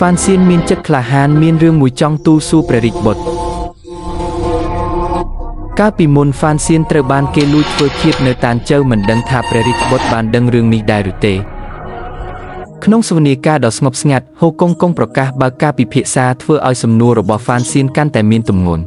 ហ្វានសៀនមានចិត្តក្លាហានមានរឿងមួយចង់ទូលសួរព្រះរាជបុត្រកាលពីមុនហ្វានសៀនត្រូវបានគេលួចធ្វើឃាតនៅតានជៅមិនដឹងថាព្រះរាជបុត្របានដឹងរឿងនេះដែរឬទេក្នុងសវនាការដ៏ស្ងប់ស្ងាត់ហូកុងកុងប្រកាសបើកការពិភាក្សាធ្វើឲ្យសំណួររបស់ហ្វានសៀនកាន់តែមានទម្ងន់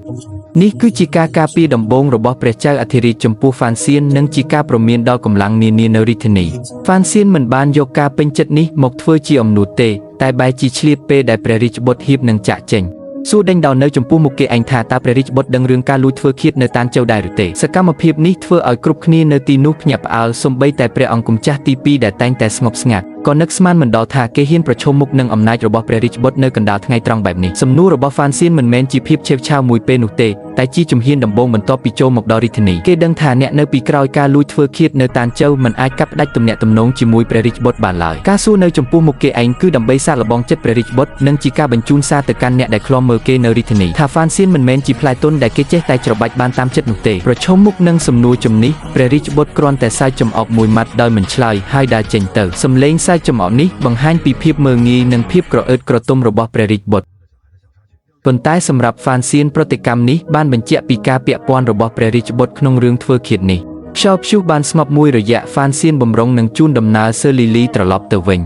នេះគឺជាការការពារដំបូងរបស់ព្រះចៅអធិរាជចំពោះហ្វានសៀននិងជាការព្រមានដល់កម្លាំងនានានៅរាជធានីហ្វានសៀនមិនបានយកការពេញចិត្តនេះមកធ្វើជាអំនួតទេតែបែរជាឆ្លៀតពេលដែលព្រះរាជបុត្រហៀបនឹងចាក់ចេញសួរដេញដោលនៅចំពោះមុខគេឯងថាតើព្រះរាជបុត្រដឹងរឿងការលួចធ្វើឃាតនៅតានជៅដែរឬទេសកម្មភាពនេះធ្វើឲ្យគ្រប់គ្នានៅទីនោះភ្ញាក់ផ្អើលសូម្បីតែព្រះអង្គម្ចាស់ទី2ដែលតែងតែស្ងប់ស្ងាត់ក៏នឹកស្មានមិនដល់ថាគេហ៊ានប្រឈមមុខនឹងអំណាចរបស់ព្រះរាជបុត្រនៅកណ្ដាលថ្ងៃត្រង់បែបនេះសំណួររបស់ហ្វានសៀនមិនមែនជាភាពឆេវឆាវមួយពេលនោះទេតែជាជំហានដំបូងបន្ទាប់ពីចូលមកដល់រាជធានីគេដឹងថាអ្នកនៅពីក្រោយការលួចធ្វើឃាតនៅតានជៅមិនអាចកាត់ផ្ដាច់ទំនាក់ទំនងជាមួយព្រះរាជបុត្របានឡើយការសួរនៅចំពោះមុខគេឯងគឺដើម្បីសាកល្បងចិត្តព្រះរាជបុត្រនិងជាការបញ្ជូនសារទៅកាន់អ្នកដែលឃ្លាំមើលគេនៅរាជធានីថាហ្វានសៀនមិនមែនជាផ្លែទុនដែលគេចេះតែច្របាច់បានតាមចិត្តនោះទេប្រឈមមុខនឹងសំណួរជំនេះព្រះរាជបុត្រគ្រាន់តែសើចចំអកមួយម៉ាត់ដោយមិនឆ្លើយហើយដើរចេញទៅសំឡេងសើចចំអកនេះបង្ហាញពីភាពមើលងាយនិងភាពក្រអឺតក្រទុំរបស់ព្រះរាជបុត្រប៉ុន្តែសម្រាប់ហ្វានសៀនប្រតិកម្មនេះបានបញ្ជាក់ពីការពាក់ព័ន្ធរបស់ព្រះរាជបុត្រក្នុងរឿងធ្វើឃាតនេះខ្យល់ព្យុះបានស្ងប់មួយរយៈហ្វានសៀនបំរុងនឹងជូនដំណើរសឺលីលីត្រឡប់ទៅវិញ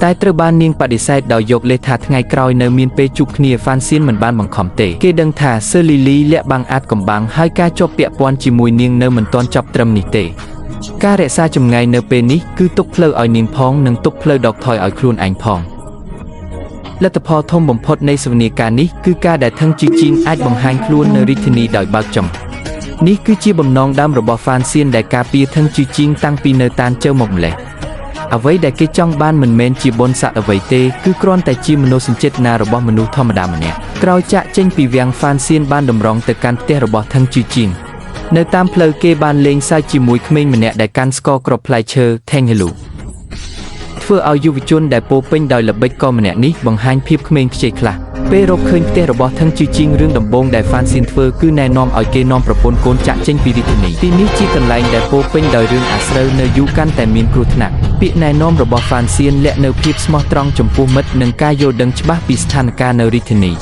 តែត្រូវបាននាងបដិសេធដោយយកលេសថាថ្ងៃក្រោយនៅមានពេលជួបគ្នាហ្វានសៀនមិនបានបង្ខំទេគេដឹងថាសឺលីលីលាក់បាំងអាចកំបាំងហើយការជាប់ពាក់ព័ន្ធជាមួយនាងនៅមិនទាន់ចប់ត្រឹមនេះទេការរក្សាចម្ងាយនៅពេលនេះគឺទុកផ្លូវឲ្យនាងផងនិងទុកផ្លូវដកថយឲ្យខ្លួនឯងផងលទ្ធផលធំបំផុតនៃសវនាការនេះគឺការដែលថឹងជីជីងអាចបង្ហាញខ្លួននៅរាជធានីដោយបើកចំនេះគឺជាបំណងដើមរបស់ហ្វានសៀនដែលការពារថឹងជីជីងតាំងពីនៅតានជើមកម្លេះអ្វីដែលគេចង់បានមិនមែនជាបុណ្យស័ក្តិអ្វីទេគឺគ្រាន់តែជាមនោសញ្ចេតនារបស់មនុស្សធម្មតាម្នាក់ក្រោយចាក់ចេញពីវាំងហ្វានសៀនបានតម្រង់ទៅកាន់ផ្ទះរបស់ថឹងជីជីងនៅតាមផ្លូវគេបានលេងសើចជាមួយក្មេងម្នាក់ដែលកាន់ស្ករគ្រាប់ផ្លែឈើថេងហេលូធ្វើឲ្យយុវជនដែលពោពេញដោយល្បិចកលម្នាក់នេះបង្ហាញភាពក្មេងខ្ចីខ្លះពេលរកឃើញផ្ទះរបស់ថឹងជីជីងរឿងដំបូងដែលហ្វានសៀនធ្វើគឺណែនាំឲ្យគេនាំប្រពន្ធកូនចាក់ចេញពីរាជធានីទីនេះជាកន្លែងដែលពោពេញដោយរឿងអាស្រូវនៅយូរកាន់តែមានគ្រោះថ្នាក់ពាក្យណែនាំរបស់ហ្វានសៀនលាក់នៅភាពស្មោះត្រង់ចំពោះមិត្តនិងការយល់ដឹងច្បាស់ពីស្ថានភាពនៅរាជធានី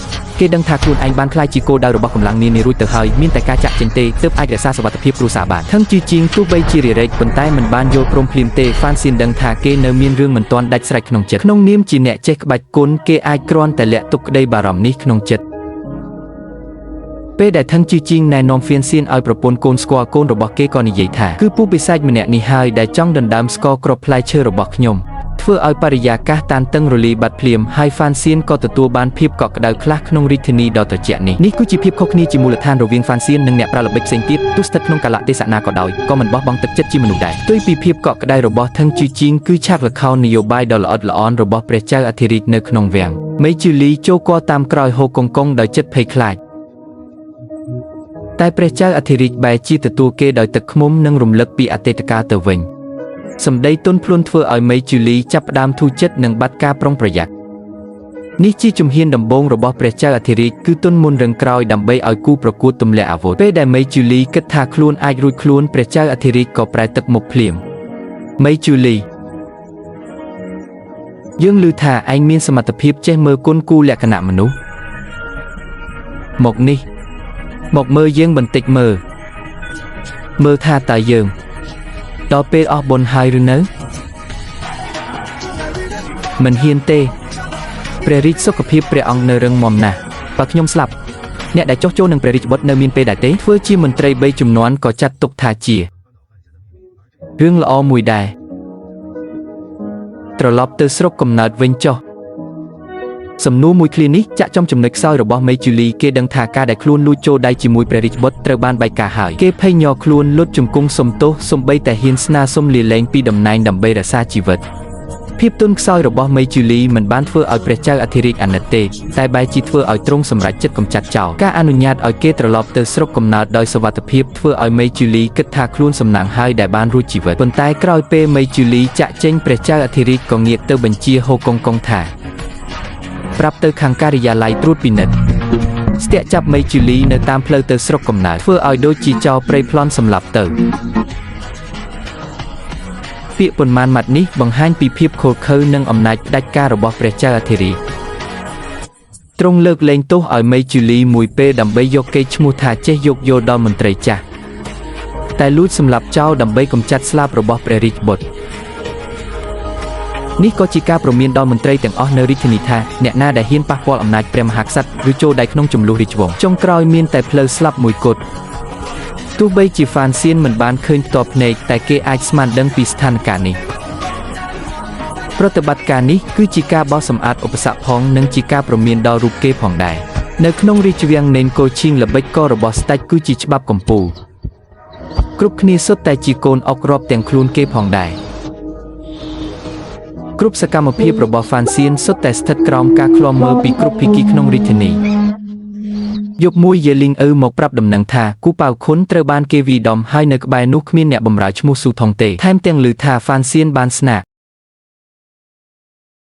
គេដឹងថាខ្លួនឯងបានក្លាយជាគោលដៅរបស់កម្លាំងនានារួចទៅហើយមានតែការចាក់ចេញទេទើបអាចរក្សាសុវត្ថិភាពគ្រួសារបានថឹងជីជីងទោះបីជារារែកប៉ុន្តែមិនបានយល់ព្រមភ្លាមទេហ្វានសៀនដឹងថាគេនៅមានរឿងមិនទាន់ដាច់ស្រេចក្នុងចិត្តក្នុងនាមជាអ្នកចេះក្បាច់គុណគេអាចគ្រាន់តែលាក់ទុកក្តីបារម្ភនេះក្នុងចិត្តពេលដែលថឹងជីជីងណែនាំហ្វៀនសៀនឲ្យប្រពន្ធកូនស្គាល់កូនរបស់គេក៏និយាយថាគឺពូបិសាចម្នាក់នេះហើយដែលចង់ដណ្ដើមស្ករគ្រាប់ផ្លែឈើរបស់ខ្ញុំធ្វើឲ្យបរិយាកាសតានតឹងរលីបាត់ភ្លាមហើយហ្វានសៀនក៏ទទួលបានភាពកក់ក្ដៅខ្លះក្នុងរាជធានីដ៏ត្រជាក់នេះនេះគឺជាភាពខុសគ្នាជាមូលដ្ឋានរវាងហ្វានសៀននិងអ្នកប្រើល្បិចផ្សេងទៀតទោះស្ថិតក្នុងកាលៈទេសៈណាក៏ដោយក៏មិនបោះបង់ទឹកចិត្តជាមនុស្សដែរផ្ទុយពីភាពកក់ក្ដៅរបស់ថឹងជីជីងគឺឆាកល្ខោននយោបាយដ៏ល្អិតល្អន់របស់ព្រះចៅអធិរាជនៅក្នុងវាំងមេជូលីចូលគល់តាមក្រោយហូកុងកុងដោយចិត្តភ័យខ្លាចតែព្រះចៅអធិរាជបែរជាទទួលគេដោយទឹកឃ្មុំនិងរំលឹកពីអតីតកាលទៅវិញសម្ដីទន់ភ្លន់ធ្វើឲ្យមេជូលីចាប់ផ្ដើមធូរចិត្តនិងបាត់ការប្រុងប្រយ័ត្ននេះជាជំហានដំបូងរបស់ព្រះចៅអធិរាជគឺទន់មុនរឹងក្រោយដើម្បីឲ្យគូប្រកួតទម្លាក់អាវុធពេលដែលមេជូលីគិតថាខ្លួនអាចរួចខ្លួនព្រះចៅអធិរាជក៏ប្រែទឹកមុខភ្លាមមេជូលីយើងឮថាឯងមានសមត្ថភាពចេះមើលគុណគូលក្ខណៈមនុស្សមកនេះមកមើលយើងបន្តិចមើលមើលថាតើយើងដល់ពេលអស់បុណ្យហើយឬនៅមិនហ៊ានទេព្រះរាជសុខភាពព្រះអង្គនៅរឹងមាំណាស់បើខ្ញុំស្លាប់អ្នកដែលចុះចូលនឹងព្រះរាជបុត្រនៅមានពេលដែរទេធ្វើជាមន្ត្រី3ចំនួនក៏ចាត់ទុកថាជារឿងល្អមួយដែរត្រឡប់ទៅស្រុកកំណើតវិញចុះសំណួរមួយឃ្លានេះចាក់ចំចំណុចខ្សោយរបស់មេជូលីគេដឹងថាការដែលខ្លួនលួចចូលដៃជាមួយព្រះរាជបុត្រត្រូវបានបែកការហើយគេភ័យញ័រខ្លួនលុតជង្គង់សុំទោសសំបីតែហ៊ានស្នើសុំលាលែងពីតំណែងដើម្បីរក្សាជីវិតភាពទន់ខ្សោយរបស់មេជូលីមិនបានធ្វើឲ្យព្រះចៅអធិរាជអាណិតទេតែបែរជាធ្វើឲ្យទ្រង់សម្រេចចិត្តកម្ចាត់ចោលការអនុញ្ញាតឲ្យគេត្រឡប់ទៅស្រុកកំណើតដោយសុវត្ថិភាពធ្វើឲ្យមេជូលីគិតថាខ្លួនសំណាងហើយដែលបានរួចជីវិតប៉ុន្តែក្រោយពេលមេជូលីចាក់ចេញព្រះចៅអធិរាជក៏ងាកទៅបញ្ជាហូកុងកុងថាប្រាប់ទៅខាងការិយាល័យត្រួតពិនិត្យស្ទាក់ចាប់មេជូលីនៅតាមផ្លូវទៅស្រុកកំណើតធ្វើឲ្យដូចជាចោរព្រៃប្លន់សម្លាប់ទៅពាក្យប៉ុន្មានម៉ាត់នេះបង្ហាញពីភាពឃោរឃៅនិងអំណាចផ្ដាច់ការរបស់ព្រះចៅអធិរាជ ទ្រង់លើកលែងទោសឲ្យមេជូលីមួយពេលដើម្បីយកកេរ្តិ៍ឈ្មោះថាចេះយោគយល់ដល់មន្ត្រីចាស់តែលួចសម្លាប់ចោលដើម្បីកម្ចាត់ស្លាបរបស់ព្រះរាជបុត្រនេះក៏ជាការព្រមានដល់មន្ត្រីទាំងអស់នៅរាជធានីថាអ្នកណាដែលហ៊ានប៉ះពាល់អំណាចព្រះមហាក្សត្រឬចូលដៃក្នុងចំនួនរាជវង្សចុងក្រោយមានតែផ្លូវស្លាប់មួយគត់ទោះបីជាហ្វានសៀនមិនបានឃើញផ្ទាល់ភ្នែកតែគេអាចស្មានដឹងពីស្ថានភាពនេះប្រតិបត្តិការនេះគឺជាការបោសសម្អាតឧបសគ្គផងនិងជាការព្រមានដល់រូបគេផងដែរនៅក្នុងរាជវាំងនេនកូឈីងល្បិចករបស់ស្ដេចគឺជាច្បាប់កម្ពុជាគ្រប់គ្នាសុទ្ធតែជាកូនអុករាប់ទាំងខ្លួនគេផងដែរគ្រប់សកម្មភាពរបស់ហ្វានសៀនសុទ្ធតែស្ថិតក្រោមការឃ្លាំមើលពីគ្រប់ភាគីក្នុងរាជធានីយប់មួយយេលីងអ៊ឺមកប្រាប់ដំណឹងថាគូប៉ៅខុនត្រូវបានគេវាយដំហើយនៅក្បែរនោះគ្មានអ្នកបម្រើឈ្មោះស៊ូថងទេថែមទាំងឮថាហ្វានសៀនបានស្នាក់